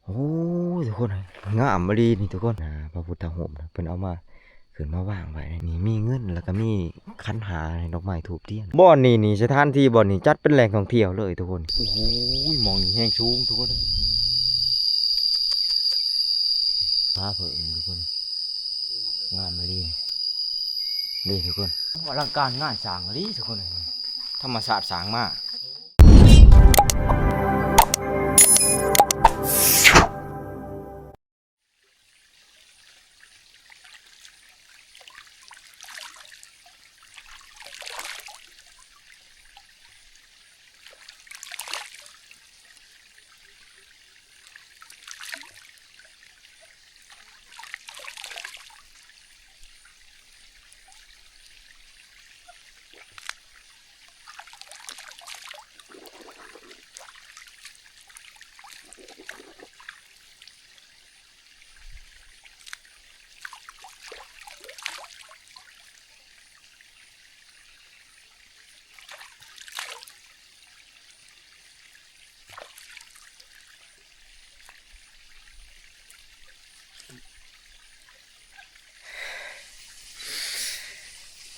ໂອ້ຍ ທຸກຄົນ ງາມອີ່ຫຼີນີ້ທຸກຄົນ. ອ່າ ພະພຸດທະຮູບນະ ເພິ່ນເອົາມາ ຂຶ້ນມາວາງໄວ້ໃນນີ້ ມີເງິນ ແລ້ວກໍມີຂັນຫ້າ ດອກໄມ້ ທູບທຽນ. ບ່ອນນີ້ນີ້ ສະຖານທີ່ບ່ອນນີ້ຈັດເປັນແຫຼ່ງທ່ອງທ່ຽວເລີຍທຸກຄົນ. ໂອ້ຍ ໝ່ອງນີ້ແຮງສູງທຸກຄົນ. ອືມ ຜາເຜິ້ງທຸກຄົນ ງາມອີ່ຫຼີເດ້ທຸກຄົນ. ອະລັງການງານສ້າງອີ່ຫຼີທຸກຄົນ ທຳມະຊາດສ້າງມາ.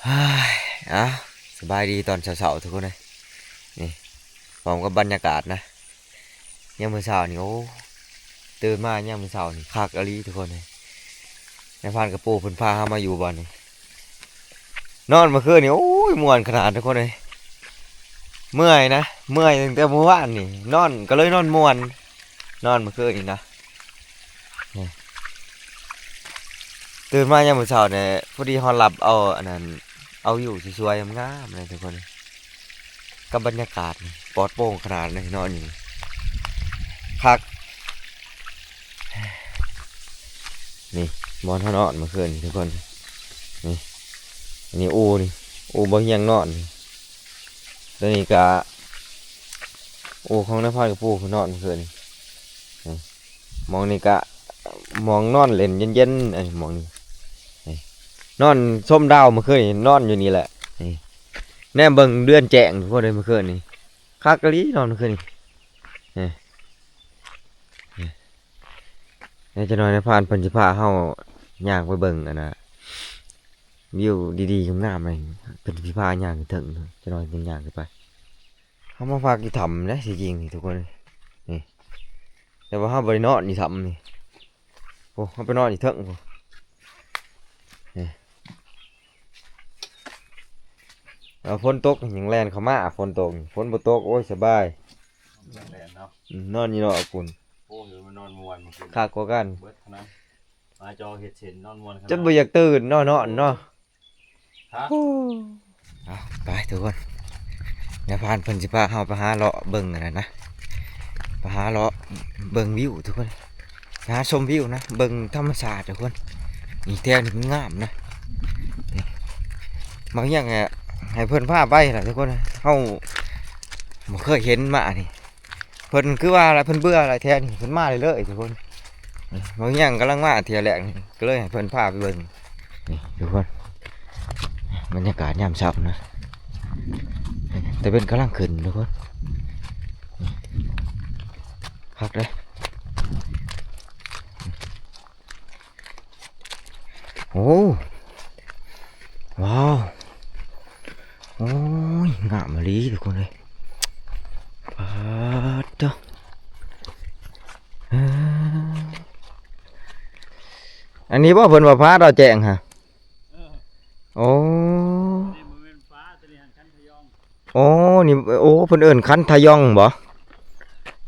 ອ້າຍ ອ້າວ ສະບາຍດີຕອນເຊົ້າໆ ທຸກຄົນເອີຍ. ນີ້ ພ້ອມກັບບັນຍາກາດນະ ຍາມມື້ເຊົ້ານີ້ ໂອ້ ຕື່ນມາຍາມມື້ເຊົ້ານີ້ຄັກອີ່ຫຼີທຸກຄົນເອີຍ. ນາຍພານກະປູເພິ່ນພາເຮົາມາຢູ່ບ່ອນນີ້ ນອນເມື່ອຄືນນີ້ ໂອ້ຍ ມ່ວນຂະໜາດທຸກຄົນເອີຍ. ເມື່ອຍນະ ເມື່ອຍຕັ້ງແຕ່ມື້ວານນີ້ ນອນ ກໍເລີຍນອນມ່ວນ ນອນເມື່ອຄືນນີ້ນະ. ນີ້ ຕື່ນມາຍາມມື້ເຊົ້ານີ້ ພໍດີເຮົາລັບເອົາອັນນັ້ນ ເອົາວິວສວຍໆ ງາມໆ ເລີຍທຸກຄົນ ກັບບັນຍາກາດນີ້ ປອດໂປ່ງຂະໜາດເລີຍ ນອນຢູ່ນີ້ຄັກ. ນີ້ ບ່ອນເຮົານອນເມື່ອຄືນນີ້ທຸກຄົນ. ນີ້ ອັນນີ້ອູ່ນີ້ ອູ່ບ່າວຮຽງນອນ. ໂຕນີ້ກະອູ່ຂອງນາຍພານກັບປູເພິ່ນນອນເມື່ອຄືນນີ້. ນີ້ ໝ່ອງນີ້ກະໝ່ອງນອນຫຼິ້ນເຢັນໆ ອັນນີ້ໝ່ອງນີ້. ນີ້ ນອນຊົມດາວເມື່ອຄືນນີ້ ນອນຢູ່ນີ້ແຫຼະ. ນີ້ ແນມເບິ່ງເດືອນແຈ້ງພຸ້ນເດ້ ເມື່ອຄືນນີ້ ຄັກອີ່ຫຼີນອນຄືນນີ້. ນີ້ ຈັກໜ່ອຍນາຍພານເພິ່ນຊິພາເຮົາຍ່າງໄປເບິ່ງອັນນ່າ ວິວດີໆ ງາມໆ ເພິ່ນຊິພາຍ່າງຂຶ້ນເທິງ ຈັກໜ່ອຍຈຶ່ງຍ່າງຂຶ້ນໄປ. ເຮົາມາພັກຢູ່ຖ້ຳເດ້ ທີ່ຈິງນີ້ທຸກຄົນ. ນີ້ ແຕ່ວ່າເຮົາບໍ່ໄດ້ນອນຢູ່ຖ້ຳນີ້ ໂອ້ ເຮົາໄປນອນຢູ່ເທິງພຸ້ນ. ນີ້ ເອົາ ຝົນຕົກຍັງແລ່ນເຂົ້າມາ ຝົນຕົກ ຝົນບໍ່ຕົກ ໂອ້ຍ ສະບາຍ ຍັງແລ່ນເນາະ. ອືມ ນອນຢູ່ນອກພຸ້ນ ໂອ້ຍ ມານອນມ່ວນ ຄັກກວ່າກັນ ເບິດເທົ່ານັ້ນ ມາຈໍເຮັດເຊັ່ນນອນມ່ວນ ຈົນບໍ່ຢາກຕື່ນເນາະ ນອນເນາະ. ເອົາ ໄປທຸກຄົນ ນາຍພານເພິ່ນຊິພາເຮົາໄປຫາເລາະເບິ່ງອັນນັ້ນນະ ໄປຫາເລາະເບິ່ງວິວທຸກຄົນ ໄປຫາຊົມວິວນະ ເບິ່ງທຳມະຊາດທຸກຄົນ. ນີ້ແຖວນີ້ມັນງາມນະ. ນີ້ ບາງຢ່າງໃຫ້ເພິ່ນພາໄປລະທຸກຄົນ ເຮົາບໍ່ເຄີຍເຫັນມານີ້. ເພິ່ນຄືວ່າລະ ເພິ່ນເບື່ອລະແຖວນີ້ ເພິ່ນມາເລື້ອຍໆ ທຸກຄົນ. ນີ້ ບ່າວຮຽງກຳລັງມາເທື່ອແລກນີ້ ກໍເລີຍໃຫ້ເພິ່ນພາໄປເບິ່ງ. ນີ້ທຸກຄົນ ບັນຍາກາດຍາມເຊົ້ານະ ຕາເວັນກຳລັງຂຶ້ນທຸກຄົນ. ນີ້ ຄັກເດ້. ໂອ້ ວ້າວ ໂອ້ຍ ງາມອີ່ຫຼີທຸກຄົນເອີຍ ປາດໂທ້. ເອີ ອັນນີ້ບໍ່ເພິ່ນວ່າຜາດອວແຈ້ງຫະ? ເອີ ໂອ້ ອັນນີ້ບໍ່ແມ່ນຜາ ຕົວນີ້ຫັ້ນຄັນທະຍອງ. ໂອ້ ນີ້ ໂອ້ ເພິ່ນເອີ້ນຄັນທະຍອງບໍ?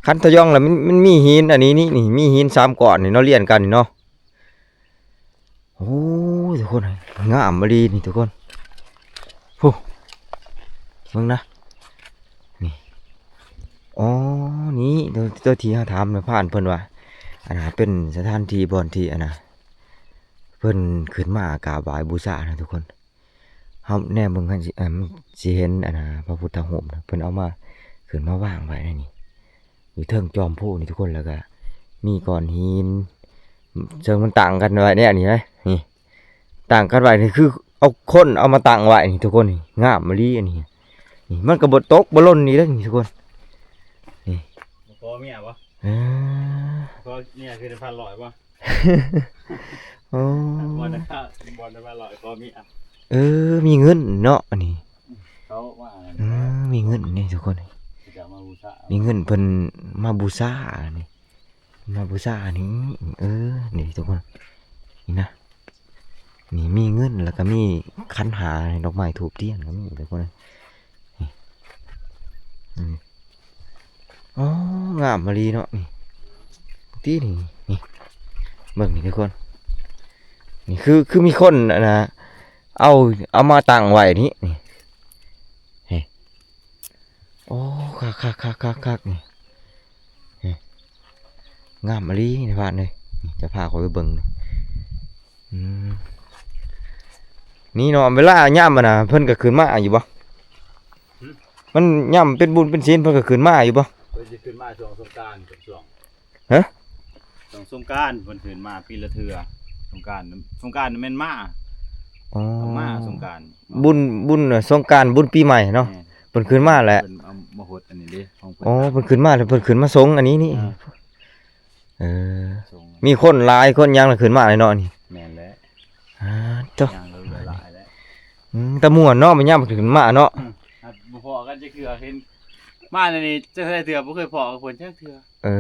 ຄັນທະຍອງລະມັນ ມັນມີຫີນອັນນີ້ນີ້ ນີ້ ມີຫີນສາມກ້ອນນີ້ເນາະ ລຽນກັນນີ້ເນາະ. ໂອ້ຍ ທຸກຄົນ ງາມອີ່ຫຼີນີ້ທຸກຄົນ. ໂອ້ ເບິ່ງນະ ນີ້ ອໍ ນີ້ ໂຕ ໂຕທີ່ເຮົາຖາມນາຍພານເພິ່ນວ່າ ອັນນ່າ ເປັນສະຖານທີ່ບ່ອນທີ່ ອັນນ່າ ເພິ່ນຂຶ້ນມາກາບໄຫວ້ບູຊານະທຸກຄົນ. ເຮົາແນມເບິ່ງຫັ້ນຊິ ເອີ່ມ ຊິເຫັນອັນນ່າ ພະພຸດທະຮູບນະ ເພິ່ນເອົາມາ ຂຶ້ນມາວາງໄວ້ໃນນີ້ ຢູ່ເທິງຈອມພູນີ້ທຸກຄົນ. ແລ້ວກະມີກ້ອນຫີນ ເຊິ່ງມັນຕັ້ງກັນໄວ້ແນວນີ້ນະ ນີ້ ຕັ້ງກັນໄວ້ນີ້ ຄືເອົາຄົນເອົາມາຕັ້ງໄວ້ນີ້ທຸກຄົນ. ນີ້ງາມອີ່ຫຼີອັນນີ້ ນີ້ມັນກະບໍ່ຕົກບໍ່ຫຼົ່ນນີ້ເດ້ນີ້ທຸກຄົນ. ນີ້ ບໍ່ພໍເມຍບໍ່? ເອີ ຂໍເມຍຄືໜຶ່ງພັນຮ້ອຍບໍ່? ໂອ້ ບໍ່ໄດ້ ບໍ່ໄດ້ພັນຮ້ອຍ ຂໍເມຍ. ເອີ ມີເງິນເນາະ ອັນນີ້ ເຂົາວ່າ ເອີ ມີເງິນນີ້ທຸກຄົນ ເຂົາເຈົ້າມາບູຊາ ມີເງິນເພິ່ນມາບູຊານີ້ ມາບູຊານີ້ ເອີ ນີ້ທຸກຄົນ ນີ້ນະ ນີ້ມີເງິນ ແລ້ວກໍມີຂັນຫ້າ ດອກໄມ້ ທູບ ທຽນ ກໍມີທຸກຄົນ ນີ້ ອືມ ອໍ ງາມອີ່ຫຼີເນາະ ນີ້ ຕິ ນີ້ ນີ້ ເບິ່ງນີ້ທຸກຄົນ ນີ້ຄື ຄືມີຄົນ ອັນນ່າ ເອົາ ເອົາມາຕັ້ງໄວ້ນີ້ ນີ້ ເຫັນ ໂອ້ ຄັກໆໆໆໆ ນີ້ ນີ້ ງາມອີ່ຫຼີນາຍພານເອີຍ ນີ້ ຈະພາຂ້ອຍໄປເບິ່ງ ອືມ ນີ້ເນາະ ເວລາຍາມອັນນ່າ ເພິ່ນກໍຂຶ້ນມາຢູ່ບໍ່? ຫື? ມັນຍາມເປັນບຸນເປັນສິນ ເພິ່ນກໍຂຶ້ນມາຢູ່ບໍ່? ເພິ່ນຊິຂຶ້ນມາຊ່ວງສົງການກັບຊ່ວງ ຮະ? ຊ່ວງສົງການເພິ່ນຂຶ້ນມາປີລະເທື່ອ ສົງການ ສົງການແມ່ນມາ ອໍ ຕ້ອງມາສົງການ ບຸນ ບຸນສົງການ ບຸນປີໃໝ່ເນາະ ແມ່ນ ເພິ່ນຂຶ້ນມາແຫຼະ ເພິ່ນເອົາມາຫົດອັນນີ້ເດ້ ຂອງເພິ່ນ ອໍ ເພິ່ນຂຶ້ນມາແລ້ວ ເພິ່ນຂຶ້ນມາສົງອັນນີ້ນີ້ ເອີ ເອີ ມີຄົນຫຼາຍຄົນຫຍັງລະຂຶ້ນມາເນາະນີ້ ແມ່ນແຫຼະ ອາ ໂທ້ ອືມ ຕາມ່ວນເນາະ ມັນຍາມເພິ່ນຂຶ້ນມາເນາະ ອືມ ບໍ່ພໍ້ກັນຈັກເທື່ອ ເຫັນມາແນວນີ້ຈັກເທື່ອ ບໍ່ເຄີຍພໍ້ກັບເພິ່ນຈັກເທື່ອ ເອີ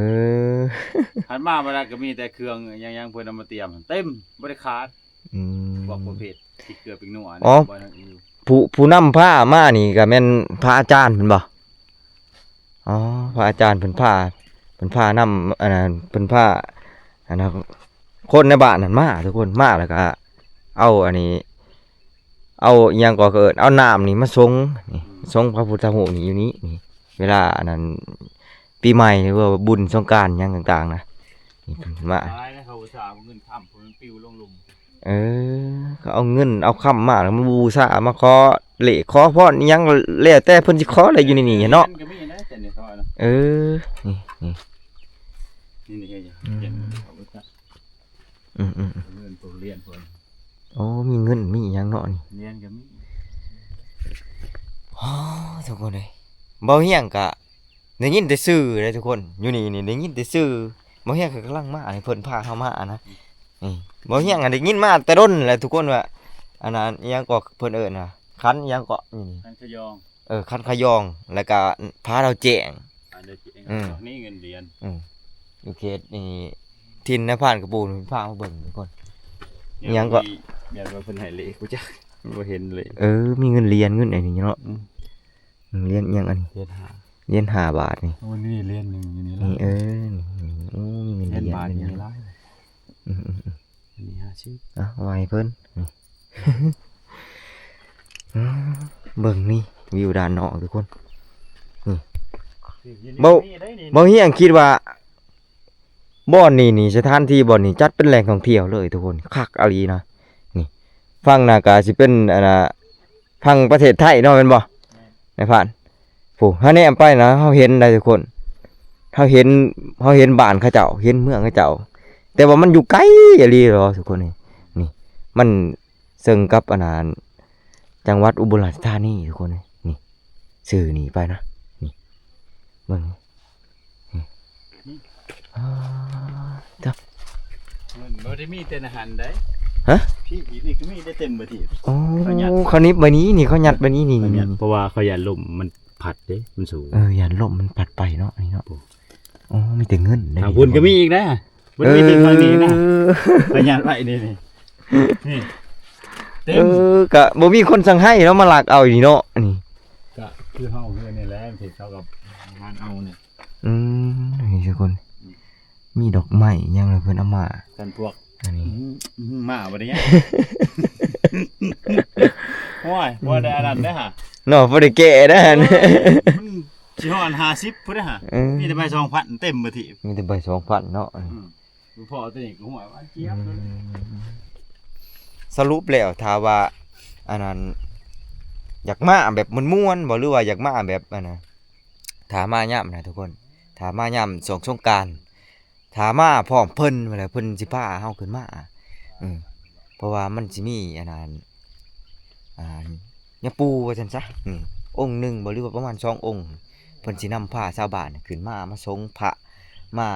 ຫັນມາບັດນັ້ນກໍມີແຕ່ເຄື່ອງຫຍັງໆ ເພິ່ນເອົາມາຕຽມເຕັມ ບໍ່ໄດ້ຂາດ ອືມ ພວກປະເພດ ຊິເກືອ ປິງນົວ ອໍ ບໍ່ ຜູ້ ຜູ້ນຳພາມານີ້ກໍແມ່ນພະອາຈານແມ່ນບໍ່? ອໍ ພະອາຈານເພິ່ນພາ ເພິ່ນພານຳ ອັນນັ້ນ ເພິ່ນພາ ອັນນັ້ນ ຄົນໃນບ້ານນັ້ນມາທຸກຄົນ ມາແລ້ວກໍເອົາອັນນີ້ ເອົາອີ່ຫຍັງກໍເອີ້ນ ເອົານ້ຳນີ້ມາສົງ ນີ້ ອືມ ສົງພະພຸດທະຮູບນີ້ຢູ່ນີ້ ນີ້ ເວລາອັນນັ້ນ ປີໃໝ່ ຫຼືວ່າບຸນສົງການຫຍັງຕ່າງໆນະ ນີ້ເພິ່ນມາ ຕາຍແລ້ວ ເຂົາອຸດສ່າເອົາເງິນຄຳ ເພິ່ນປິວລົງລຸ່ມ ເອີ ເຂົາເອົາເງິນເອົາຄຳມາ ແລ້ວມາບູຊາ ມາຂໍເລກຂໍພອນອີ່ຫຍັງ ແລ້ວແຕ່ເພິ່ນຊິຂໍແຫຼະ ຢູ່ໃນນີ້ເນາະ ເງິນກໍມີນະ ແຕ່ນີ້ເຂົາວ່ານະ ເອີ ນີ້ ນີ້ ນີ້ ນີ້ ອືມ ເຂົາອຸດສ່າ ອືມໆ ເງິນພວກຫຼຽນພວກ ໂອ້ ມີເງິນມີຫຍັງເນາະນີ້ ຫຼຽນກໍມີ ອໍ ທຸກຄົນເອີຍ ເບົາຮຽງກະໄດ້ຍິນແຕ່ຊື່ເດ້ທຸກຄົນ ຢູ່ນີ້ນີ້ໄດ້ຍິນແຕ່ຊື່ ເບົາຮຽງກໍກຳລັງມາ ໃຫ້ເພິ່ນພາເຮົາມານະ ອືມ ນີ້ ເບົາຮຽງໄດ້ຍິນມາແຕ່ດົນແລ້ວທຸກຄົນວ່າ ອັນນັ້ນອີ່ຫຍັງກໍເພິ່ນເອີ້ນນະ ຂັນອີ່ຫຍັງເກາະ ນີ້ ຂັນຂະຢອງ ເອີ ຂັນຂະຢອງ ແລ້ວກະຜາດາວແຈ້ງ ອືມ ນີ້ເງິນຫຼຽນ ອືມ ຢູ່ເຂດນີ້ ຖິ່ນນາຍພານກະປູນພາມາເບິ່ງທຸກຄົນ ຫຍັງກໍ ຢ້ານວ່າເພິ່ນໃຫ້ເລກ ບໍ່ຈັກ ບໍ່ເຫັນເລກ ເອີ ມີເງິນຫຼຽນ ເງິນອັນນີ້ເນາະ ອືມ ອືມ ຫຼຽນອີ່ຫຍັງອັນນີ້ ຫຼຽນຫ້າ ຫຼຽນຫ້າບາດນີ້ ໂອ້ ນີ້ຫຼຽນໜຶ່ງຢູ່ນີ້ລະ ນີ້ ເອີ ນີ້ ໂອ້ ມີເງິນຫຼຽນ ຫຼຽນບາດນີ້ຫຼາຍ ອືມໆໆ ອັນນີ້ຫ້າສິບ ອ່ະ ໄວ້ເພິ່ນ ນີ້ ອືມ ເບິ່ງນີ້ ວິວດ້ານນອກທຸກຄົນ ນີ້ ເບົາ ເບົາຮຽງຄິດວ່າ ບ່ອນນີ້ນີ້ ສະຖານທີ່ບ່ອນນີ້ຈັດເປັນແຫຼ່ງທ່ອງທ່ຽວເລີຍທຸກຄົນ ຄັກອີ່ຫຼີນະ ນີ້ ຝັ່ງໜ້າກະຊິເປັນ ອັນນ່າ ຝັ່ງປະເທດໄທເນາະ ແມ່ນບໍ່ ນາຍພານ? ໂອ້ ເຮົາແນມໄປນະ ເຮົາເຫັນໄດ໋ທຸກຄົນ ເຮົາເຫັນ ເຮົາເຫັນບ້ານເຂົາເຈົ້າ ເຫັນເມືອງເຂົາເຈົ້າ ແຕ່ວ່າມັນຢູ່ໄກອີ່ຫຼີເນາະທຸກຄົນ ນີ້ ນີ້ ມັນເຊິ່ງກັບ ອັນນັ້ນ ຈັງຫວັດອຸບົນລາຊະທານີທຸກຄົນ ນີ້ ຊື່ນີ້ໄປນະ ນີ້ ເບິ່ງ ນີ້ ອືມ ອໍ ເຈົ້າ ມັນບໍ່ໄດ້ມີແຕ່ໃນຫັ້ນໃດ໋ ຮະ ພີ້ອີກນີ້ກໍມີໄດ້ເຕັມເບິດທີ່ ໂອ້ ເຂົາຍັດ ເຂົານິບໄວ້ນີ້ ນີ້ ເຂົາຍັດໄວ້ນີ້ ນີ້ ເຂົາຍັດ ນີ້ ເພາະວ່າເຂົາຢ້ານລົມມັນພັດເດ້ ມັນສູງ ເອີ ຢ້ານລົມມັນພັດໄປເນາະ ນີ້ເນາະ ໂອ້ ໂອ້ ມີແຕ່ເງິນເດ້ ທາງພຸ້ນກໍມີອີກນະ ບໍ່ໄດ້ມີແຕ່ທາງນີ້ນະ ເອີ ເຂົາຍັດໄວ້ນີ້ ນີ້ ນີ້ ເຕັມ ເອີ ກະບໍ່ມີຄົນສັ່ງໃຫ້ເນາະ ມາລັກເອົານີ້ເນາະ ນີ້ ກະຄືເຮົາເຮືອນນີ້ແຫຼະ ທີ່ເຂົາກໍຫາເອົານີ້ ອືມ ນີ້ທຸກຄົນ ມີດອກໄມ້ຫຍັງລະເພິ່ນເອົາມາ ຄັນພວກ ອັນນີ້ ອືມ ມາບໍ່ໄດ້ຫຍັງ ໂອ້ຍ ບໍ່ໄດ້ອັນນັ້ນເດ້ຫະ ເນາະ ບໍ່ໄດ້ແກະເດ້ຫະ ໂອ້ຍ ມັນຊິຮອດຫ້າສິບພຸ້ນເດ້ຫະ ເອີ ມີແຕ່ໃບສອງພັນເຕັມເບິດທີ່ ມີແຕ່ໃບສອງພັນເນາະ ອືມ ພໍ້ຕົວນີ້ກໍຫ້ວຍວ່າຈຽບ ອືມ ສະຫຼຸບແລ້ວ ຖ້າວ່າ ອັນນັ້ນ ຢາກມາແບບມ່ວນໆບໍ່ ຫຼືວ່າຢາກມາແບບ ອັນນັ້ນ ຖ້າມາຍາມນະທຸກຄົນ ຖ້າມາຍາມຊ່ວງສົງການ ຖ້າມາພ້ອມເພິ່ນ ແລ້ວເພິ່ນຊິພາເຮົາຂຶ້ນມາ ອືມ ເພາະວ່າມັນຊິມີ ອັນນັ້ນ ອ່າ ຍາປູວ່າຊັ້ນຊະ ອືມ ອົງໜຶ່ງບໍ່ ຫຼືວ່າປະມານສອງອົງ ເພິ່ນຊິນຳພາຊາວບ້ານຂຶ້ນມາ ມາສົງພະ ມາ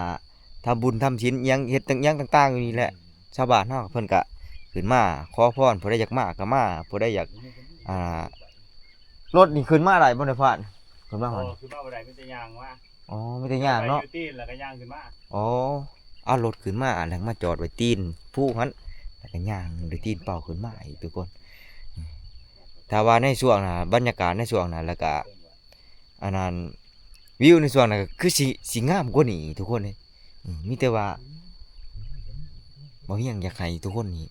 ທຳບຸນທຳສິນອີ່ຫຍັງ ເຮັດຫຍັງຕ່າງໆຢູ່ນີ້ແຫຼະ. ຊາວບ້ານເຮົາເພິ່ນກະຂຶ້ນມາຂໍພອນ ຜູ້ໃດຢາກມາກະມາ ຜູ້ໃດຢາກ ອ່າ ລົດນີ້ຂຶ້ນມາໄດ້ບໍ່ນາຍພານ? ຂຶ້ນມາຮອດ ບໍ່ ຂຶ້ນມາບໍ່ໄດ້ ມີແຕ່ຍ່າງມາ. ອໍ ມີແຕ່ຍ່າງເນາະ ຢູ່ຕີນແລ້ວກໍຍ່າງຂຶ້ນມາ. ອໍ ເອົາລົດຂຶ້ນມາ ແລ້ວມາຈອດໄວ້ຕີນພູຫັ້ນ ແລ້ວກໍຍ່າງດ້ວຍຕີນເປົ່າຂຶ້ນມາອີກທຸກຄົນ. ຖ້າວ່າໃນຊ່ວງນະ ບັນຍາກາດໃນຊ່ວງນັ້ນ ແລ້ວກະ ອັນນັ້ນ ວິວໃນຊ່ວງນັ້ນກໍຄືຊິ ຊິງາມກວ່ານີ້ທຸກຄົນເອີຍ. ອືມ ມີແຕ່ວ່າ ບໍ່ຮຽງຢາກໃຫ້ທຸກຄົນນີ້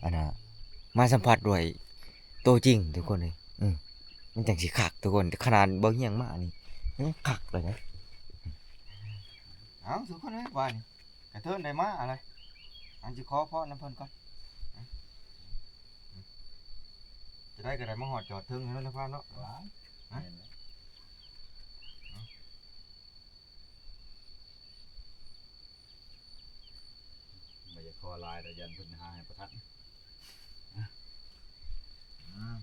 ອັນນ່າ ມາສຳຜັດດ້ວຍໂຕຈິງທຸກຄົນເອີຍ. ອືມ ມັນຈັ່ງຊິຄັກທຸກຄົນ ຂະໜາດບໍ່ຮຽງມານີ້ຍັງຄັກເລີຍນະ. ເອົ້າ ທຸກຄົນເອີຍ ບາດນີ້ກະເທີນໄດ້ມາແລ້ວ ອັນຊິຂໍພອນນຳເພິ່ນກ່ອນ. ຈະໄດ້ກໍໄດ້ມາຮອດຈອດເທິງແລ້ວນະພານເນາະ. ວ້າຍ ຮະ ແມ່ນແລ້ວ ບໍ່ຢາກຂໍຫຼາຍດອກ ຢ້ານເພິ່ນຫາໃຫ້ບໍ່ທັນ. ອືມ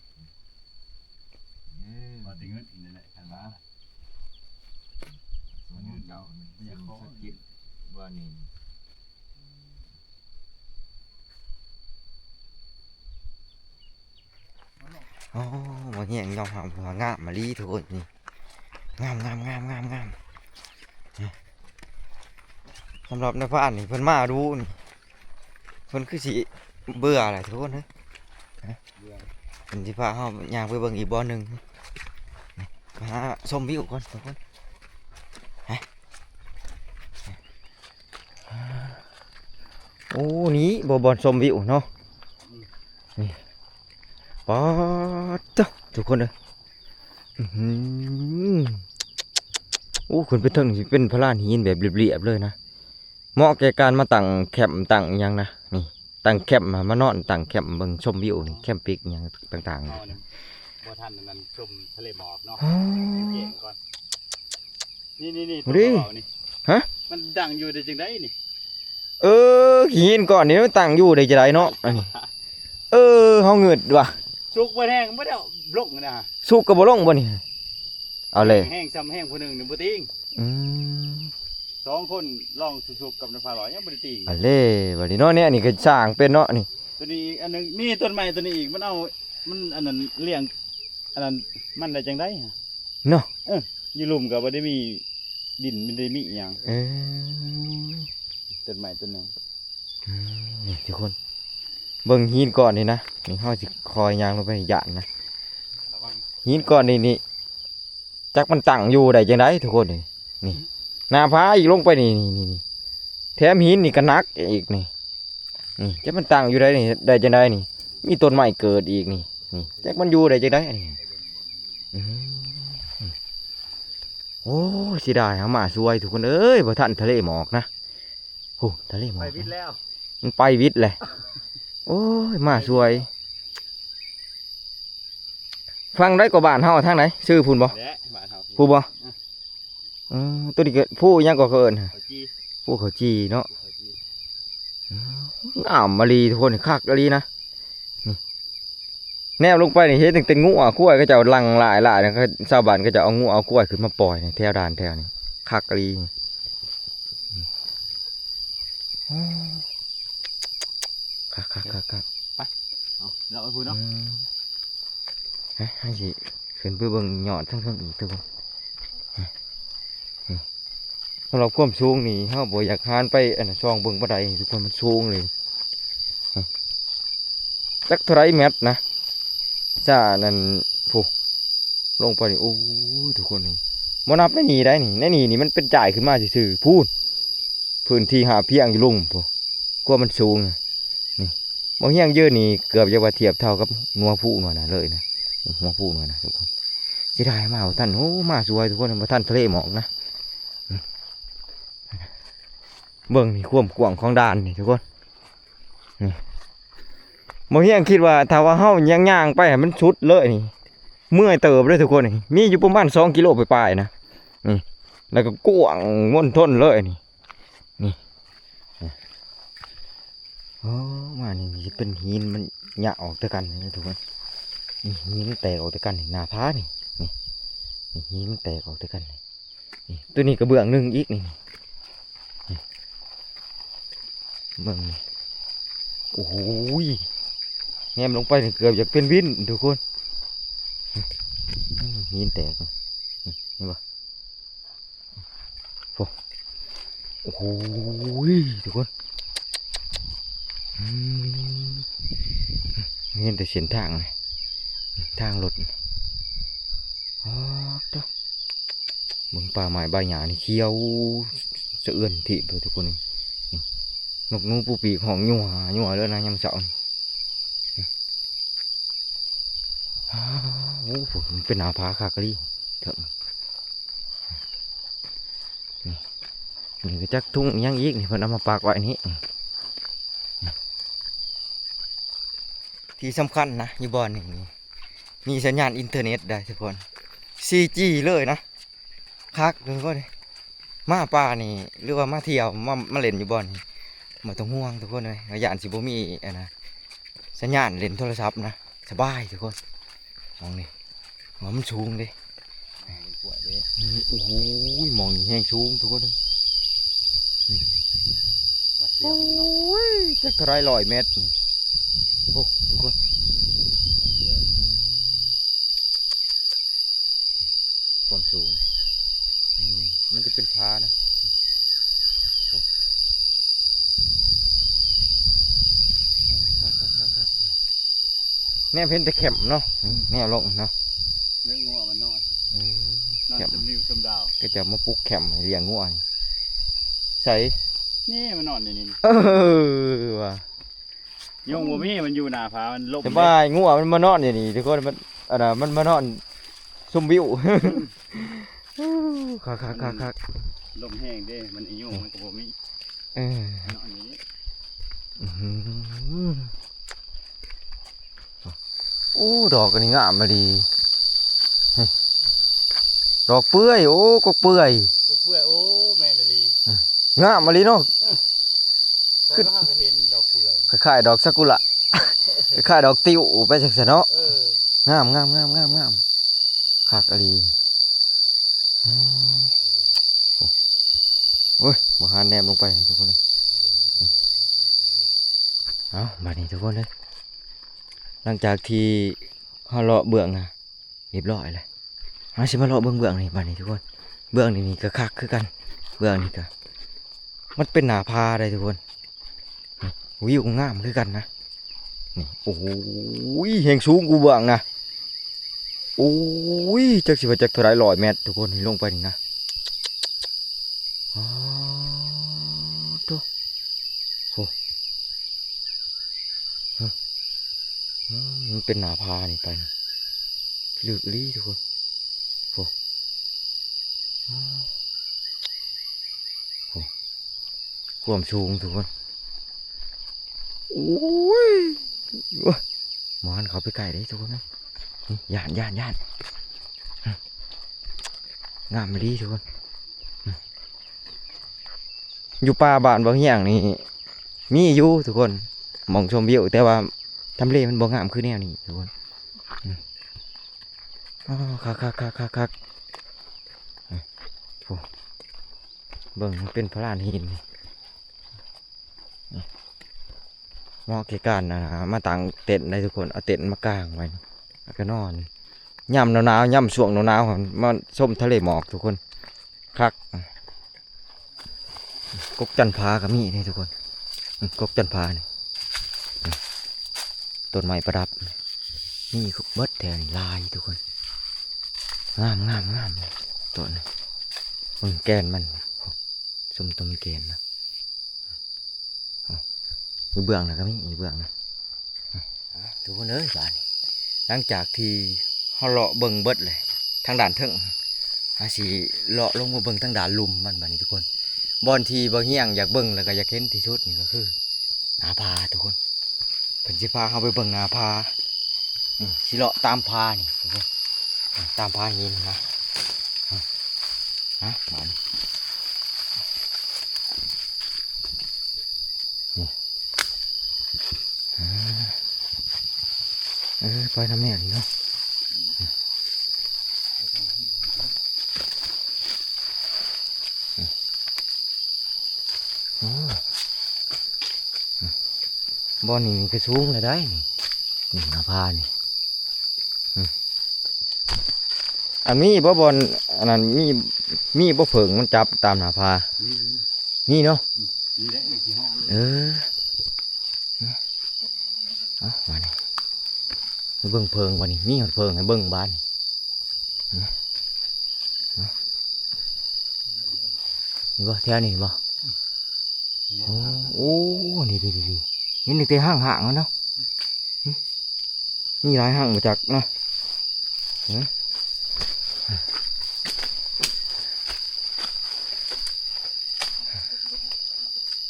ເອີ ພໍແຕ່ເງິນນີ້ແຫຼະ ຄັນວ່ານະ ເງິນເຈົ້າ ບໍ່ຢາກຂໍ ກິນວ່ານີ້. ໂອ້ ບໍ່ແຮງຍອມຮັບວ່າງາມອີ່ຫຼີທຸກຄົນນີ້ ງາມໆໆໆ. ສຳລັບນາຍພານນີ້ເພິ່ນມາດູນີ້ ເພິ່ນຄືຊິເບື່ອແຫຼະທຸກຄົນເອີຍ. ເບື່ອ ເພິ່ນຊິພາເຮົາຍ່າງໄປເບິ່ງອີກບ່ອນໜຶ່ງ ໄປຫາຊົມວິວກ່ອນທຸກຄົນ. ໂອ້ ນີ້ບໍ່ບ່ອນຊົມວິວເນາະ ນີ້ ປາດໂທ້ ທຸກຄົນເອີຍ ອື້ຫື ໂອ້ ຂຶ້ນໄປເທິງຊິເປັນພະລານຫີນແບບລຽບໆເລີຍນະ ເໝາະແກ່ການມາຕັ້ງແຄມຕັ້ງຫຍັງນະ ນີ້ ຕັ້ງແຄມ ມານອນຕັ້ງແຄມເບິ່ງຊົມວິວນີ້ ແຄມປິກຫຍັງຕ່າງໆ ເຮົານີ້ບໍ່ທັນອັນນັ້ນ ຊົມທະເລໝອກເນາະ ອໍ ແຈ້ງກ່ອນ. ນີ້ໆໆ ໂຕເວົ້ານີ້ ຮະ ມັນຕັ້ງຢູ່ໄດ້ຈັ່ງໃດນີ້? ເອີ ຫີນກ້ອນນີ້ມັນຕັ້ງຢູ່ໄດ້ຈັ່ງໃດເນາະ ອັນນີ້ ເອີ ເຮົາງຶດວ່າ ສຸກບໍ່ແຮງບໍ່ໄດ້ເອົາລົງນະ ສຸກກໍບໍ່ລົງບໍ່ນີ້ ເອົາແລ້ວ ແຮງຊ່ຳແຮງຜູ້ໜຶ່ງນີ້ບໍ່ຕິງ. ອືມ ສອງຄົນລອງສຸກໆກັບນາຍພານລອຍຍັງບໍ່ໄດ້ຕິງ ເອົາແລ້ວບັດນີ້ເນາະ. ແນວນີ້ກໍສ້າງເປັນເນາະນີ້ ຕົວນີ້ອີກອັນໜຶ່ງ ມີຕົ້ນໄມ້ຕົວນີ້ອີກ ມັນເອົາ ມັນອັນນັ້ນລ້ຽງ ອັນນັ້ນມັນໄດ້ຈັ່ງໃດເນາະ ເອີ ຢູ່ລຸ່ມກໍບໍ່ໄດ້ມີດິນ ບໍ່ໄດ້ມີອີ່ຫຍັງ ເອີ ຕົ້ນໄມ້ຕົ້ນໜຶ່ງ. ອືມ ນີ້ທຸກຄົນ ເບິ່ງຫີນກ້ອນນີ້ນະ ນີ້ເຮົາຊິຄ່ອຍຍ່າງລົງໄປ ຢ້ານນະ ຫີນກ້ອນນີ້ນີ້ ຈັກມັນຕັ້ງຢູ່ໄດ້ຈັ່ງໃດທຸກຄົນ ນີ້ ນີ້ ໜ້າຜາອີກ ລົງໄປນີ້ ນີ້ ນີ້ ແຖມຫີນນີ້ກໍໜັກອີກນີ້ ນີ້ ຈັກມັນຕັ້ງຢູ່ໄດ້ນີ້ ໄດ້ຈັ່ງໃດນີ້ ມີຕົ້ນໄມ້ເກີດອີກນີ້ ນີ້ ຈັກມັນຢູ່ໄດ້ຈັ່ງໃດອັນນີ້. ອືມ ໂອ້ຍ ເສຍດາຍ ເຮົາມາສວຍທຸກຄົນເອີຍ ບໍ່ທັນທະເລໝອກນະ. ໂອ້ ທະເລໝອກ ໄປວິດແລ້ວ ມັນໄປວິດແຫຼະ. ໂອ້ຍ ມາສວຍ ຝັ່ງໃດກໍບ້ານເຮົາ ທາງໃດ ຊື່ພຸ້ນບໍ່? ແຫຼະ ບ້ານເຮົາ ພູບໍ່? ອືມ ເອີ ຕົວນີ້ກໍພູຫຍັງກໍເຂົາເອີ້ນ ເຂົາຈີ່ ພູເຂົາຈີ່ເນາະ ເຂົາຈີ່. ອືມ ງາມອີ່ຫຼີທຸກຄົນ ຄັກອີ່ຫຼີນະ ນີ້ ແນມລົງໄປນີ້ເຫັນຕັ້ງແຕ່ງົວຄວາຍ ເຂົາເຈົ້າຫຼັ່ງຫຼາຍໆນະ ຊາວບ້ານເຂົາເຈົ້າເອົາງົວເອົາຄວາຍຂຶ້ນມາປ່ອຍນີ້ ແຖວດ່ານແຖວນີ້ ຄັກອີ່ຫຼີ. ໂອ້ ຄັກໆໆໆ ໄປ ເອົາ ເລາະໄປພຸ້ນເນາະ ອືມ ເຮົາຊິຂຶ້ນໄປເບິ່ງຍອດເທິງໆອີກທຸກຄົນ. ສຳລັບຄວາມສູງນີ້ ເຮົາບໍ່ຢາກຫານໄປ ອັນ ສ່ອງເບິ່ງປານໃດທຸກຄົນ ມັນສູງເລີຍ ຈັກເທົ່າໃດແມັດນະ ຈາກນັ້ນ ພຸ້ນ ລົງໄປນີ້ ໂອ້ຍ ທຸກຄົນ ນີ້ ບໍ່ນັບໃນນີ້ໄດ໋ນີ້ ໃນນີ້ນີ້ມັນເປັນຈ່າຍຂຶ້ນມາຊື່ໆ ພຸ້ນ ພື້ນທີ່ຫາບພຽງຢູ່ລຸ່ມພຸ້ນ ຄວາມມັນສູງ ນີ້ ບໍ່ຮຽງເຢີນີ້ເກືອບຈະວ່າທຽບເທົ່າກັບຫົວພູໜ່ວຍນະເລີຍນະ ຫົວພູໜ່ວຍນະທຸກຄົນ. ເສຍດາຍມາບໍ່ທັນ ໂອ້ ມາສວຍທຸກຄົນ ບໍ່ທັນທະເລໝອກນະ. ເບິ່ງນີ້ຄວາມກວ້າງຂອງດ່ານນີ້ທຸກຄົນ ນີ້ ບໍ່ຮຽງຄິດວ່າຖ້າວ່າເຮົາຍ່າງໆໄປໃຫ້ມັນສຸດເລີຍນີ້ ເມື່ອຍເຕີບເລີຍທຸກຄົນ ນີ້ ມີຢູ່ປະມານສອງກິໂລປາຍໆນະ ນີ້ ແລ້ວກໍກວ້າງມົນທົນເລີຍນີ້ ນີ້ ໂອ້ ມານີ້ຊິເປັນຫີນມັນຍະອອກແຕ່ກັນນີ້ທຸກຄົນ ນີ້ ຫີນມັນແຕກອອກແຕ່ກັນນີ້ ໜ້າຜານີ້ ນີ້ ຫີນມັນແຕກອອກແຕ່ກັນນີ້ ນີ້ ຕົວນີ້ກະເບື້ອງໜຶ່ງອີກນີ້ ນີ້ ເບິ່ງນີ້ ໂອ້ໂຫຍ ແນມລົງໄປນີ້ເກືອບຢາກເປັນວິນທຸກຄົນ. ຫີນແຕກ ເຫັນບໍ່? ໂອ້ ໂອ້ໂຫຍ ທຸກຄົນ ອືມ ເຫັນແຕ່ເສັ້ນທາງນີ້ ທາງລົດ ອໍ ໂທ້ ເບິ່ງປ່າໄມ້ໃບຫຍ້ານີ້ຂຽວສະເອືອນທີ່ເລີຍທຸກຄົນ. ນີ້ ນົກໜູປູປີກຮ້ອງຍົວໆເລີຍນະ ຍາມເຊົ້ານີ້. ອ້າວ ໂອ້ໂຫ ມັນເປັນໜ້າຜາຄັກອີ່ຫຼີເຖິງ ນີ້ ນີ້ກໍຈັກທຸງອີ່ຫຍັງອີກນີ້ ເພິ່ນເອົາມາປັກໄວ້ນີ້. ທີ່ສຳຄັນນະ ຢູ່ບ່ອນນີ້ນີ້ ມີສັນຍານອິນເຕີເນັດໄດ໋ທຸກຄົນ ສີ່ຈີ ເລີຍນະ ຄັກເລີຍ. ມາປ່ານີ້ ຫຼືວ່າມາທ່ຽວ ມາ ມາຫຼິ້ນຢູ່ບ່ອນນີ້ ບໍ່ຕ້ອງຫ່ວງທຸກຄົນເອີຍ ວ່າຢ້ານຊິບໍ່ມີອັນນະ ສັນຍານຫຼິ້ນໂທລະສັບນະ ສະບາຍທຸກຄົນ. ມອງນີ້ ວ່າມັນສູງເດ້ ອືມ ໂອ້ໂຫ ມອງນີ້ແຮງສູງທຸກຄົນເອີຍ ນີ້ ໂອ້ຍ ຈັກເທົ່າໃດຮ້ອຍແມັດນີ້ ໂອ້ ທຸກຄົນ ອືມ ຄວາມສູງ ນີ້ ມັນຈະເປັນຜານະ ໂອ້ ໂອ້ ຄັກໆໆໆ ແນມເຫັນແຕ່ແຄມເນາະ ອືມ ແນມລົງເນາະ ເລີຍງົວມັນນອນ ເອີ ນອນ ແຄມ ຊົມວິວຊົມດາວ ເຂົາເຈົ້າມາປຸກແຄມໃຫ້ລ້ຽງງົວນີ້ ໃສ ນີ້ມັນນອນຢູ່ນີ້ ເອີ ວ່າ ຍຸງບໍ່ມີ ມັນຢູ່ໜ້າຜາ ມັນລົມ ສະບາຍ ງົວມັນມານອນຢູ່ນີ້ທຸກຄົນ ມັນ ອັນນ່າ ມັນມານອນຊົມວິວ ອືມ ຄັກໆໆໆ ລົມແຮງເດ້ ມັນ ຍຸງມັນກໍບໍ່ມີ ເອີ ນອນຢູ່ນີ້ ອື ໂອ້ ດອກອັນນີ້ງາມອີ່ຫຼີ ດອກເປື່ອຍ ໂອ້ ກົກເປື່ອຍ ກົກເປື່ອຍ ໂອ້ ແມ່ນອີ່ຫຼີ ງາມອີ່ຫຼີເນາະ ເອີ ຄື ຂ້ອຍກໍຫາກໍເຫັນດອກເປື່ອຍ ຄ້າຍໆ ດອກຊາກຸຣະ ຄ້າຍໆ ດອກຕິວໄປຈັ່ງຊັ້ນເນາະ ເອີ ງາມໆໆໆ ຄັກອີ່ຫຼີ ອືມ ໂອ້ ໂອ້ຍ ບໍ່ຫາແນມລົງໄປທຸກຄົນເອີຍ ເອົາ ບາດນີ້ທຸກຄົນເອີຍ ຫຼັງຈາກທີ່ເຮົາເລາະເບື້ອງນະ ຮຽບຮ້ອຍແລ້ວ ເຮົາຊິມາເລາະເບິ່ງເບື້ອງນີ້ບາດນີ້ທຸກຄົນ ເບື້ອງນີ້ນີ້ກໍຄັກຄືກັນ ເບື້ອງນີ້ກໍ ມັນເປັນໜ້າຜາເດ້ທຸກຄົນ ນີ້ ວິວງາມຄືກັນນະ ນີ້ ໂອ້ໂຫຍ ແຮງສູງກວ່າເບື້ອງນະ ໂອ້ຍ ຈັກຊິວ່າຈັກເທົ່າໃດຮ້ອຍແມັດທຸກຄົນ ນີ້ລົງໄປນີ້ນະ ອໍ ໂທ້ ໂອ້ ຮະ ອືມ ມັນເປັນໜ້າຜານີ້ໄປ ເລິກອີ່ຫຼີທຸກຄົນ ໂອ້ ໂອ້ ຄວາມສູງທຸກຄົນ ໂອ້ຍ ໂອ້ຍ ບໍ່ທັນເຂົ້າໄປໃກ້ເດ້ທຸກຄົນເອີຍ ຢ້ານ ຢ້ານ ຢ້ານ ງາມອີ່ຫຼີທຸກຄົນ ຢູ່ປ່າບ້ານບໍ່ຮຽງນີ້ ມີຢູ່ທຸກຄົນ ໝ່ອງຊົມວິວ ແຕ່ວ່າທຳເລມັນບໍ່ງາມຄືແນວນີ້ທຸກຄົນ ອືມ ອໍ ຄັກໆໆໆ ອືມ ໂອ້ ເບິ່ງ ມັນເປັນພະລານຫີນ ອືມ ເໝາະແກ່ການ ອ່າ ມາຕັ້ງເຕັນໄດ້ທຸກຄົນ ເອົາເຕັນມາກາງໄວ້ ແລ້ວກໍນອນ ຍາມໜາວໆ ຍາມຊ່ວງໜາວໆ ມາຊົມທະເລໝອກທຸກຄົນ ຄັກ ກົກຈັນຜາກໍມີເດ້ທຸກຄົນ ອືມ ກົກຈັນຜານີ້ ອືມ ຕົ້ນໄມ້ປະດັບ ມີເບິດແຖວນີ້ຫຼາຍທຸກຄົນ ງາມໆໆ ຕົ້ນ ເບິ່ງແກ່ນມັນ ຊົມຕົ້ນແກ່ນນະ ຢູ່ເບື້ອງນະກໍມີ ຢູ່ເບື້ອງນະ ອ່າ ທຸກຄົນເອີຍ ບາດນີ້ ຫຼັງຈາກທີ່ເຮົາເລາະເບິ່ງເບິດແລ້ວ ທາງດ້ານເທິງ ເຮົາຊິເລາະລົງມາເບິ່ງທາງດ້ານລຸ່ມມັນບາດນີ້ທຸກຄົນ ບ່ອນທີ່ບ່າວຮຽງຢາກເບິ່ງ ແລ້ວກໍຢາກເຫັນທີ່ສຸດນີ້ກໍຄືໜ້າຜາທຸກຄົນ ເພິ່ນຊິພາເຮົາໄປເບິ່ງໜ້າຜາ ນີ້ ຊິເລາະຕາມຜານີ້ທຸກຄົນ ນີ້ ຕາມຜາຫີນນະ ຮະ ບາດນີ້ ນີ້ ເອີ ໄປນຳແມ່ນີ້ເນາະ ໂອ້ ໂອ້ ບ່ອນນີ້ນີ້ກໍສູງແລ້ວໄດ໋ນີ້ ນີ້ໜ້າຜານີ້ ອືມ ອັນມີບໍ່ບ່ອນ ອັນນັ້ນມີ ມີບໍ່ເຜິ້ງມັນຈັບຕາມໜ້າຜາ? ມີ ມີເນາະ ອືມ ນີ້ແຫຼະ ນີ້ຊິເຫາະເລີຍ ເອີ ເອົາບາດນີ້ ໄປເບິ່ງເຜິ້ງບາດນີ້ ມີຮອດເຜິ້ງໃຫ້ເບິ່ງບາດນີ້ ເຫັນບໍ່ ແຖວນີ້ເຫັນບໍ່? ໂອ້ ໂອ້ ນີ້ໆໆ ເຫັນຕັ້ງແຕ່ຫ້າງໆ ແລ້ວເນາະ ຫຶ ມີຫຼາຍຫ້າງບໍ່ຈັກເນາະ ຫຶ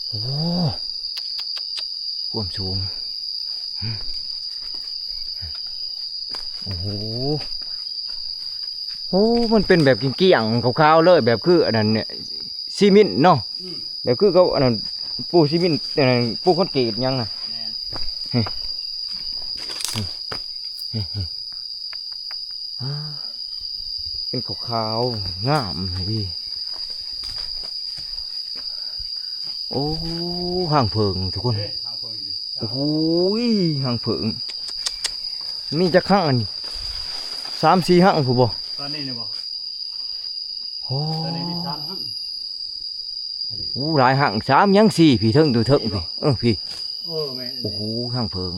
ໂອ້ ຄວາມສູງ ໂອ້ໂຫ ໂອ້ ມັນເປັນແບບກ້ຽງໆ ຂາວໆ ເລີຍ ແບບຄືອັນນັ້ນ ຊີເມັນເນາະ ອືມ ແບບຄືເຂົາອັນນັ້ນ ປູຊີເມັນ ອັນນັ້ນ ປູຄອນກຣີດຫຍັງນະ ແມ່ນ ເປັນຂາວໆ ງາມດີ ໂອ້ ຫ້າງເຜິ້ງທຸກຄົນ ເດ້ ຫ້າງເຜິ້ງຢູ່ນີ້ ໂອ້ໂຫ ຫ້າງເຜິ້ງ ມີຈັກຫ້າງອັນນີ້ ສາມສີ່ຫ້າງພຸ້ນບໍ່? ຕອນນີ້ນີ້ບໍ່? ໂອ້ ຕອນນີ້ມີສາມຫ້າງ ໂອ້ ຫຼາຍຫ້າງ ສາມຫຍັງ ສີ່ ພີ້ເທິງ ຢູ່ເທິງພີ້ ເອີ ພີ້ ເອີ ແມ່ນ ໂອ້ໂຫ ຫ້າງເຜິ້ງ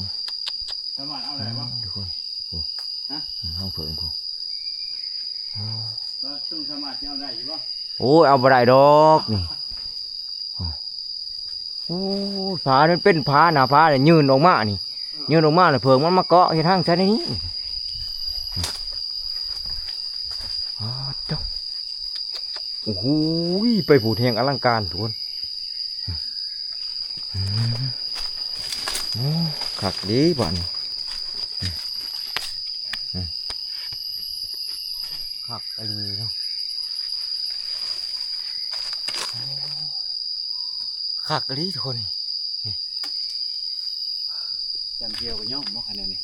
ສາມາດເອົາໄດ້ບໍ່? ອືມ ທຸກຄົນ ໂອ້ ຮະ ຫ້າງເຜິ້ງພຸ້ນ ເອີ ເອີ ເຖິງສາມາດຊິເອົາໄດ້ຢູ່ບໍ່? ໂອ້ຍ ເອົາບໍ່ໄດ້ດອກນີ້ ໂອ້ ໂອ້ ຜານັ້ນເປັນຜາ ໜ້າຜານີ້ຍື່ນອອກມານີ້ ເອີ ຍື່ນອອກມາແລ້ວເຜິ້ງມັນມາເກາະເຮັດຮັງໃສ່ໃນນີ້ ອາ ໂອ້ໂຫ ໄປພຸ້ນແຮງອະລັງການທຸກຄົນ ອືມ ໂອ້ ຄັກເດ້ບາດນີ້ ອືມ ຄັກອີ່ຫຼີເນາະ ໂອ້ ຄັກອີ່ຫຼີທຸກຄົນ ນີ້ ຈ້ຳແຈ່ວກໍຍອມບໍ່ ຄັນແນວນີ້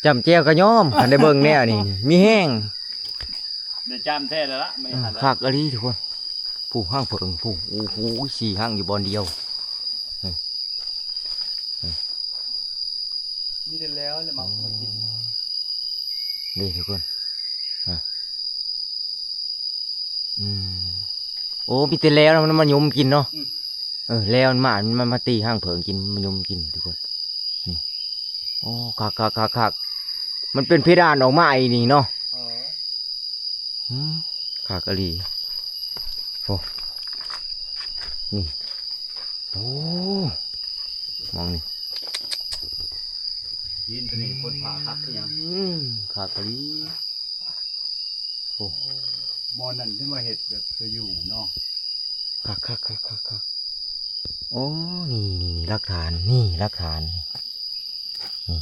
ຈ້ຳແຈ່ວກໍຍອມ ຄັນໄດ້ເບິ່ງແນວນີ້ ມີແຮງ ໄດ້ຈ້ຳແທ້ແລ້ວລະ ມື້ນີ້ ເອີ ຄັກອີ່ຫຼີທຸກຄົນ ຜູ້ ຫ້າງເຜິ້ງຜູ້ ໂອ້ໂຫ ສີ່ຫ້າງຢູ່ບ່ອນດຽວ ມີແຕ່ແລ້ວແຫຼະ ມາ ມາກິນ ນີ້ທຸກຄົນ ອາ ອືມ ໂອ້ ມີແຕ່ແລ້ວມັນມາຍົມກິນເນາະ ອືມ ເອີ ແລ້ວມັນມາ ມັນມາຕີຫ້າງເຜິ້ງກິນ ມາຍົມກິນທຸກຄົນ ນີ້ ໂອ້ ຄັກໆໆໆ ມັນເປັນເພດານອອກມາອີ່ນີ້ເນາະ ເອີ ອືມ ຄັກອີ່ຫຼີ ໂອ້ ນີ້ ໂອ້ ມອງນີ້ ຫີນຕົວນີ້ຄົ້ນພາຄັກຄືຫຍັງ ອືມ ຄັກອີ່ຫຼີ ໂອ້ ບ່ອນນັ້ນທີ່ວ່າເຮັດແບບໄປຢູ່ເນາະ ຄັກໆໆໆໆ ໂອ້ ນີ້ໆໆ ຫຼັກຖານ ນີ້ຫຼັກຖານ ນີ້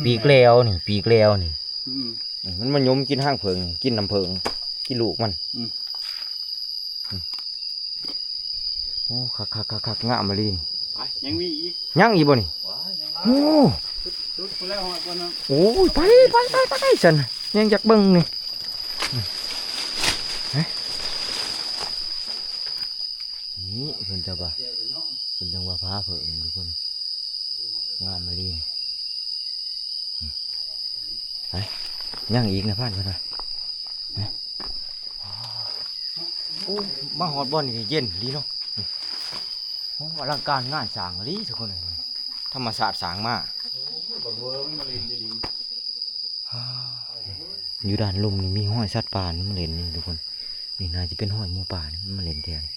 ປີກແລ້ວນີ້ ປີກແລ້ວນີ້ ອືມ ນີ້ ມັນມາຍົມກິນຫ້າງເຜິ້ງ ກິນນ້ຳເຜິ້ງ ກິນລູກມັນ ອືມ ໂອ້ ຄັກໆໆໆ ງາມອີ່ຫຼີ ໄປ ຍັງມີອີກ ຍັງອີກບໍ່ນີ້ ວ້າຍ ຍັງຫຼາຍ ໂອ້ ສຸດ ສຸດພຸ້ນແລ້ວ ຮອດບ່ອນນັ້ນ ໂອ້ຍ ໄປໆໆໆ ຊັ້ນ ຍັງຢາກເບິ່ງນີ້ ນີ້ເພິ່ນຈະວ່າ ເພິ່ນຈັ່ງວ່າຜາເຜິ້ງທຸກຄົນ ງາມອີ່ຫຼີ ໄປ ຍັງອີກນະພານເພິ່ນວ່າ ໂອ້ ມາຮອດບ່ອນນີ້ເຢັນອີ່ຫຼີເນາະ ໂອ້ ອະລັງການງານສ້າງອີ່ຫຼີທຸກຄົນ ທຳມະຊາດສ້າງມາ ໂອ້ຍ ບັກເວີມັນມາຫຼິ້ນຢູ່ນີ້ ຢູ່ດ້ານລຸ່ມນີ້ມີຮອຍສັດປ່າມັນມາຫຼິ້ນນີ້ທຸກຄົນ ນີ້ໜ້າຈະເປັນຮອຍໝູປ່ານີ້ມັນມາຫຼິ້ນແຖວນີ້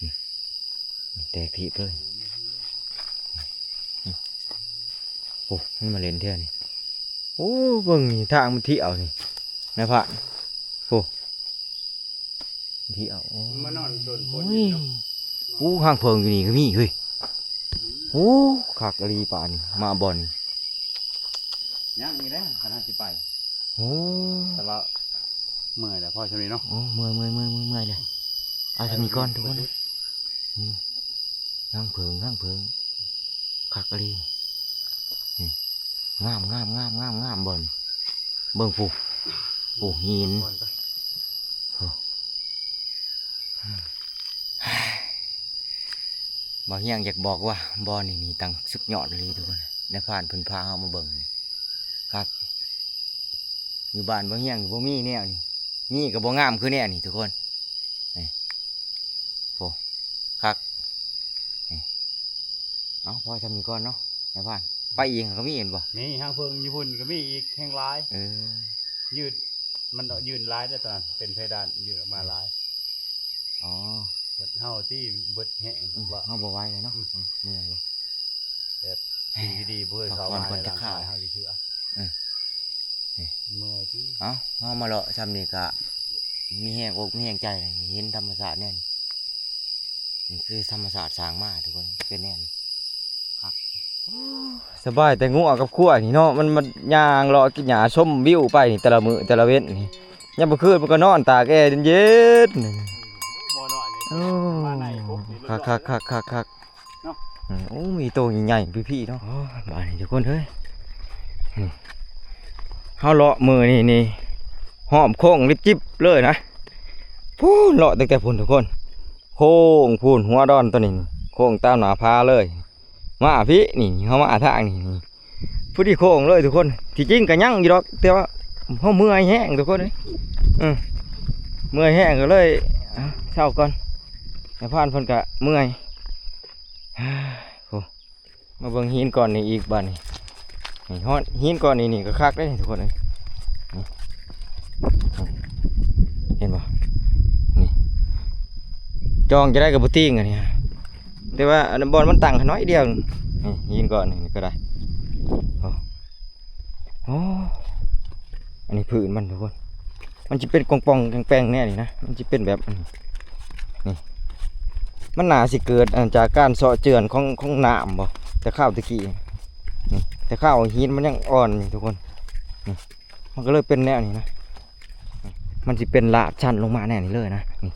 ນີ້ ນີ້ແຕກຖີບເລີຍ ໂອ້ ມັນມາຫຼິ້ນແຖວນີ້ ໂອ້ ເບິ່ງນີ້ທາງມັນທຽວນີ້ ນາຍພານ ໂອ້ ທີ່ເອົາ ໂອ້ຍ ມານອນຊົນຄົນຢູ່ເນາະ ໂອ້ ຫ້າງເຜິ້ງຢູ່ນີ້ກໍມີເຮີ້ຍ ໂອ້ ຄັກອີ່ຫຼີປ່ານີ້ ມາບ່ອນນີ້ ຍັງອີກແລ້ວ ຄັນເຮົາຊິໄປ ໂອ້ ແຕ່ວ່າເມື່ອຍແລ້ວ ພໍຊ່ຳນີ້ເນາະ ໂອ້ ເມື່ອຍໆໆໆແລ້ວ ເອົາຊ່ຳນີ້ກ່ອນທຸກຄົນ ນີ້ ຮັງເຜິ້ງ ຮັງເຜິ້ງ ຄັກອີ່ຫຼີ ນີ້ ງາມໆໆໆໆ ບ່ອນ ເບິ່ງພຸ້ນ ໂອ້ ຫີນ ໂອ້ ໂອ້ ອືມ ບ່າວຮຽງຢາກບອກວ່າບ່ອນນີ້ນີ້ຕັ້ງສຸດຍອດອີ່ຫຼີທຸກຄົນ. ນາຍພານເພິ່ນພາເຮົາມາເບິ່ງນີ້ ຄັກ. ຢູ່ບ້ານບ່າວຮຽງບໍ່ມີແນວນີ້ ມີກໍບໍ່ງາມຄືແນວນີ້ທຸກຄົນ. ນີ້ ໂອ້ ຄັກ. ນີ້ ເອົາ ພໍຊ່ຳນີ້ກ່ອນເນາະນາຍພານ. ໄປອີກກໍມີແມ່ນບໍ່? ມີ ທາງເພິ່ງຢູ່ພຸ້ນກໍມີອີກ ແຮງຫຼາຍ. ເອີ ຍືດ ມັນຍືດຫຼາຍເດ້ຕອນນັ້ນ ເປັນເພດານຍືດອອກມາຫຼາຍ. ອໍ ເບິດເຮົາຕິ ເບິດແຮງ ອືມ ວ່າ ເຮົາບໍ່ໄຫວແລ້ວເນາະ. ອືມ ເມື່ອຍເດ້ ແບບສິ່ງດີໆບໍ່ເຄີຍເຂົ້າມາໃນຮ່າງກາຍເຮົາຈັກເທື່ອ. ເອີ ນີ້ ເມື່ອຍຕິ. ເອົາ ເຮົາມາເລາະຊ່ຳນີ້ກະມີແຮງອົກມີແຮງໃຈ ເຫັນທຳມະຊາດແນວນີ້. ນີ້ຄືທຳມະຊາດສ້າງມາທຸກຄົນ ເປັນແນວນີ້ ຄັກ. ສະບາຍແຕ່ງົວກັບຄວາຍນີ້ເນາະ ມັນມາຍ່າງເລາະກິນຫຍ້າຊົມວິວໄປນີ້ ແຕ່ລະມື້ແຕ່ລະເວັນນີ້. ຍາມມື້ຄືນມັນກໍນອນຕາກແອເຢັນໆ. ໂອ້ ຄັກໆໆໆ ເນາະ. ອືມ ໂອ້ ມີໂຕໃຫຍ່ໆ ພີ້ໆ ເນາະ. ໂອ້ ບາດນີ້ທຸກຄົນເອີຍ ນີ້ ເຮົາເລາະມື້ນີ້ນີ້ ຮອບໂຄ້ງລິບຈິບເລີຍນະ. ພຸ້ນ ເລາະຕັ້ງແຕ່ພຸ້ນທຸກຄົນ ໂຄ້ງພຸ້ນ ຫົວດອນໂຕນີ້ ໂຄ້ງຕາມໜ້າຜາເລີຍ. ມາພີ້ນີ້ ເຮົາມາທາງນີ້ນີ້ ພໍດີໂຄ້ງເລີຍທຸກຄົນ. ທີ່ຈິງກໍຍັງຢູ່ດອກ ແຕ່ວ່າເຮົາເມື່ອຍແຮງທຸກຄົນເອີຍ. ເອີ ເມື່ອຍແຮງກໍເລີຍ ເອົ້າ ເຊົາກ່ອນ. ນາຍພານເພິ່ນກໍເມື່ອຍ. ໂອ້ ມາເບິ່ງຫີນກ້ອນນີ້ອີກບາດນີ້. ນີ້ຮອດຫີນກ້ອນນີ້ນີ້ກໍຄັກເດ້ທຸກຄົນເອີຍ. ນີ້ ເຫັນບໍ່? ນີ້ ຈອງຈະໄດ້ກັບບໍ່ຕິງອັນນີ້ ແຕ່ວ່າອັນບ່ອນມັນຕັ້ງໜ້ອຍດຽວ. ນີ້ຫີນກ້ອນນີ້ກໍໄດ້. ໂອ້ ໂອ້ ອັນນີ້ພື້ນມັນທຸກຄົນ ມັນຊິເປັນປ່ອງໆແປງໆແນວນີ້ນະ ມັນຊິເປັນແບບ ນີ້ ມັນໜ້າຊິເກີດ ອັນ ຈາກການເຊາະເຈື່ອນຂອງ ຂອງນ້ຳບໍ່ ແຕ່ຄາວແຕ່ກີ້. ນີ້ ແຕ່ຄາວຫີນມັນຍັງອ່ອນຢູ່ທຸກຄົນ ນີ້ ມັນກໍເລີຍເປັນແນວນີ້ນະ. ມັນຊິເປັນລາດຊັນລົງມາແນວນີ້ເລີຍນະ ນີ້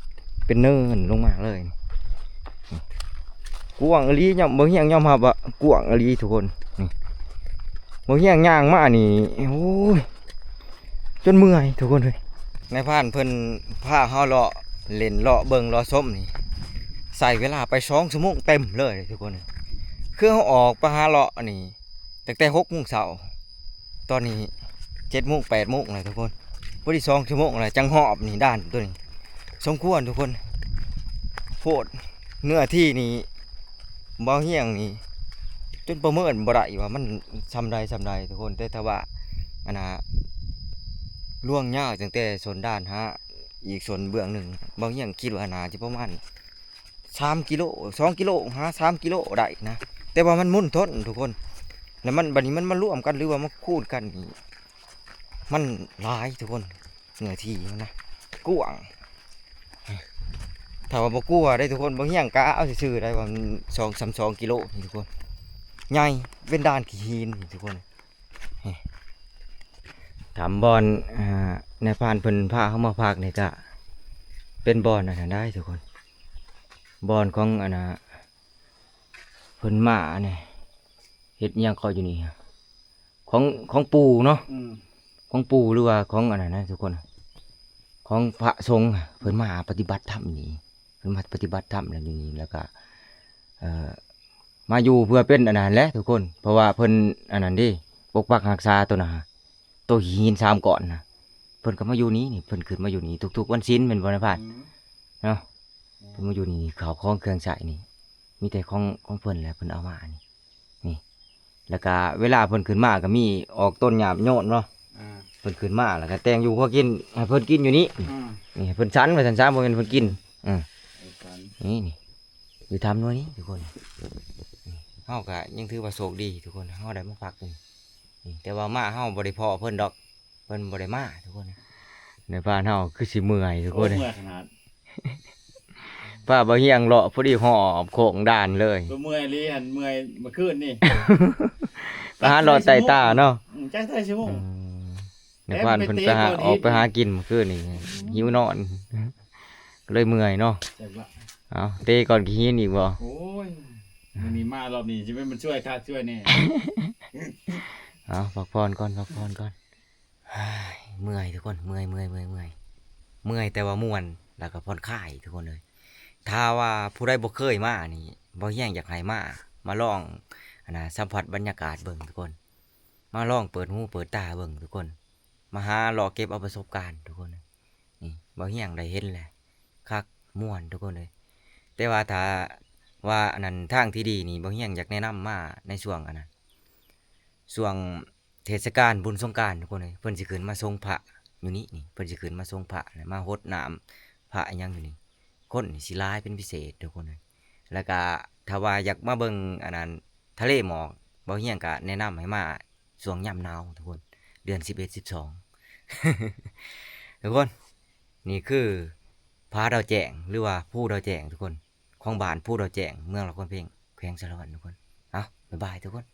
ເປັນເນີນລົງມາເລີຍ. ນີ້ ກວ້າງອີ່ຫຼີ ຍອມ ບ່າວຮຽງຍອມຮັບວ່າກວ້າງອີ່ຫຼີທຸກຄົນ. ນີ້ ບ່າວຮຽງຍ່າງມານີ້ ໂອ້ຍ ຈົນເມື່ອຍທຸກຄົນເອີຍ. ນາຍພານເພິ່ນພາເຮົາເລາະຫຼິ້ນ ເລາະເບິ່ງ ເລາະຊົມນີ້ ໃຊ້ເວລາໄປສອງຊົ່ວໂມງເຕັມເລີຍທຸກຄົນ. ຄືເຮົາອອກໄປຫາເລາະນີ້ ຕັ້ງແຕ່ຫົກໂມງເຊົ້າ ຕອນນີ້ເຈັດໂມງແປດໂມງແລ້ວທຸກຄົນ. ພໍດີສອງຊົ່ວໂມງແລ້ວ ຈັ່ງຮອບນີ້ ດ່ານໂຕນີ້ສົມຄວນທຸກຄົນ. ໂພດ ເນື້ອທີ່ນີ້ ບ່າວຮຽງນີ້ ຈົນປະເມີນບໍ່ໄດ້ວ່າມັນຊ່ຳໃດຊ່ຳໃດທຸກຄົນ. ແຕ່ຖ້າວ່າ ອັນນ່າ ລວງຍາວຕັ້ງແຕ່ສົ້ນດ່ານຫາອີກສົ້ນເບື້ອງໜຶ່ງ ບ່າວຮຽງຄິດວ່າໜ້າຈະປະມານ ສາມກິໂລ ສອງກິໂລ ຫາສາມກິໂລໄດ້ນະ. ແຕ່ວ່າມັນມົນທົນທຸກຄົນ ແລ້ວມັນ ບັດນີ້ມັນມາລວມກັນ ຫຼືວ່າມາຄູນກັນນີ້ ມັນຫຼາຍທຸກຄົນ. ເນື້ອທີ່ມັນນະກວ້າງ ຖ້າວ່າບໍ່ກົວເດ້ທຸກຄົນ ບໍ່ຮຽງກະເອົາຊື່ໆໄດ້ວ່າມັນສອງ ສາມ ສອງກິໂລນີ້ທຸກຄົນ. ໃຫຍ່ເປັນດ່ານຂີ້ຫີນນີ້ທຸກຄົນ. ຖາມບ່ອນ ອ່າ ນາຍພານເພິ່ນພາເຮົາມາພັກນີ້ກະເປັນບ່ອນອັນນັ້ນໄດ໋ທຸກຄົນ ບ່ອນຂອງອັນນ່າ ເພິ່ນມາອັນນີ້ ເຮັດຫຍັງເກາະຢູ່ນີ້ ຂອງ ຂອງປູ່ເນາະ. ອືມ ຂອງປູ່ ຫຼືວ່າຂອງອັນນັ້ນນະທຸກຄົນ ຂອງພະສົງ ເພິ່ນມາປະຕິບັດທຳນີ້ ເພິ່ນມາປະຕິບັດທຳແລ້ວຢູ່ນີ້ ແລ້ວກະ ເອີ ມາຢູ່ເພື່ອເປັນອັນນັ້ນແຫຼະທຸກຄົນ ເພາະວ່າເພິ່ນອັນນັ້ນເດ້ ປົກປັກຮັກສາໂຕນະ ໂຕຫີນສາມກ້ອນນະ ເພິ່ນກໍມາຢູ່ນີ້ນີ້ ເພິ່ນຂຶ້ນມາຢູ່ນີ້ທຸກໆວັນສິນແມ່ນບໍ່ນາຍພານ? ອືມ ເນາະ ເພິ່ນມາຢູ່ນີ້ ເຂົ້າຂອງເຄື່ອງໃຊ້ນີ້ ມີແຕ່ຂອງ ຂອງເພິ່ນແຫຼະ ເພິ່ນເອົາມານີ້ ນີ້ ແລ້ວກະເວລາເພິ່ນຂຶ້ນມາກໍມີອອກຕົນຍາດໂຍມເນາະ. ອ່າ ເພິ່ນຂຶ້ນມາແລ້ວກໍແຕ່ງຢູ່ຄົວກິນໃຫ້ເພິ່ນກິນຢູ່ນີ້. ອ່າ ນີ້ໃຫ້ເພິ່ນສັນວ່າຊັ້ນຊະ ບໍ່ແມ່ນເພິ່ນກິນ. ອືມ ນີ້ ນີ້ ຢູ່ຖ້ຳໜ່ວຍນີ້ທຸກຄົນ ນີ້ ເຮົາກໍຍັງຖືວ່າໂຊກດີທຸກຄົນ ເຮົາໄດ້ມາພັກຢູ່ນີ້ ນີ້ ແຕ່ວ່າມາເຮົາບໍ່ໄດ້ພໍ້ເພິ່ນດອກ ເພິ່ນບໍ່ໄດ້ມາທຸກຄົນ. ໃນບ້ານເຮົາຄືຊິເມື່ອຍທຸກຄົນ ໂອ້ ເມື່ອຍຂະໜາດ ພາບ່າວຮຽງເລາະ ພໍດີຮອບໂຄ້ງດ່ານເລີຍ ກໍເມື່ອຍອີ່ຫຼີຫັ້ນ ເມື່ອຍມື້ຄືນນີ້ ໄປຫາເລາະໄຕ່ຕາເນາະ. ອືມ ຈັກເທົ່າໃດຊົ່ວໂມງ ອືມ ໃນບ້ານເພິ່ນໄປຫາ ອອກໄປຫາກິນມື້ຄືນນີ້ ຫິວນອນ ກໍເລີຍເມື່ອຍເນາະ. ເອົາ ເຕະກ້ອນຂີ້ຫີນອີກບໍ່? ໂອ້ຍ ມື້ນີ້ມາລອບນີ້ຊິແມ່ນມັນຊ່ວຍຄັກຊ່ວຍແນ່. ເອົາ ພັກຜ່ອນກ່ອນ ພັກຜ່ອນກ່ອນ. ເມື່ອຍທຸກຄົນ ເມື່ອຍ ເມື່ອຍ ເມື່ອຍ ເມື່ອຍ ເມື່ອຍ ແຕ່ວ່າມ່ວນ ແລ້ວກໍຜ່ອນຄາຍທຸກຄົນເອີຍ. ທ ຖ້າວ່າຜູ້ໃດບໍ່ເຄີຍມານີ້ ບໍ່ຮຽງຢາກໃຫ້ມາ ມາລອງອັນນ່າ ສຳຜັດບັນຍາກາດເບິ່ງທຸກຄົນ ມາລອງເປີດຫູເປີດຕາເບິ່ງທຸກຄົນ ມາຫາເລາະເກັບເອົາປະສົບການທຸກຄົນ. ນີ້ ບໍ່ຮຽງໄດ້ເຫັນແຫຼະ ຄັກ ມ່ວນທຸກຄົນເອີຍ. ແຕ່ວ່າຖ້າວ່າອັນນັ້ນ ທາງທີ່ດີນີ້ ບໍ່ຮຽງຢາກແນະນຳມາໃນຊ່ວງອັນນັ້ນ ຊ່ວງເທດສະການບຸນສົງການທຸກຄົນເອີຍ. ເພິ່ນຊິຂຶ້ນມາສົງພະຢູ່ນີ້ ນີ້ ເພິ່ນຊິຂຶ້ນມາສົງພະ ມາຫົດນ້ຳພະອີ່ຫຍັງຢູ່ນີ້ ຄົນນີ້ຊິຫຼາຍເປັນພິເສດທຸກຄົນເອີຍ. ແລ້ວກະຖ້າວ່າຢາກມາເບິ່ງອັນນັ້ນ ທະເລໝອກ ບໍ່ຮຽງກະແນະນຳໃຫ້ມາຊ່ວງຍາມໜາວທຸກຄົນ ເດືອນສິບເອັດ ສິບສອງ ທຸກຄົນ. ນີ້ຄືຜາດາວແຈ້ງ ຫຼືວ່າພູດາວແຈ້ງທຸກຄົນ ຂອງບ້ານພູດາວແຈ້ງ ເມືອງລະຄອນເພັງ ແຂວງສາລະວັນທຸກຄົນ. ເອົາ ບາຍບາຍທຸກຄົນ.